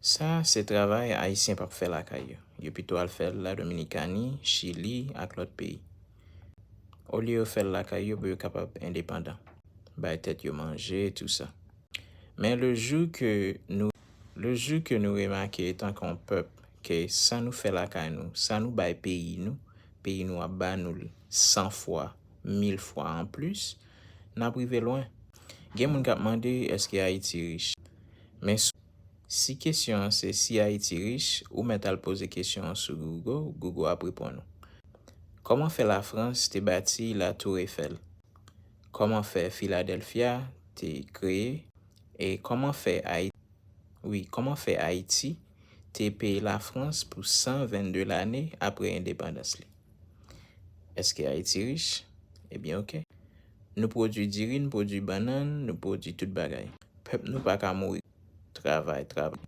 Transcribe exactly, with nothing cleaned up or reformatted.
Sa se travay Ayisyen p ap fè lakay yo. Yo pito al fè l la Dominikani, Chili ak lòt peyi. Olye yo fè l lakay yo pou yo kapab endepandan, bay tèt yo manje, tou sa. Men le jou ke nou, le jou ke nou remake etan ke yon pèp, ke sa nou fè lakay nou, sa nou bay peyi nou, peyi nou ap ba nou l san fwa, mil fwa anplis, n ap rive lwen. Gen moun k ap mande, èske Ayiti rich? Men si kesyon an se si Ayiti rich, ou mèt al poze kesyon an sou Google, Google ap reponn ou. Kòman fè Lafrans te bati La Tour Eiffel? Kòman fè Philadelphia te kreye? E kòman fè Ayiti, wi, kòman fè Ayiti te peye Lafrans pou san vennde lane apre endepandans li? Èske Ayiti rich? Ebyen, oke. Nou pwodui diri, nou pwodui bannann, nou pwodui tout bagay. Pèp nou pa ka mouri. Travay, travay.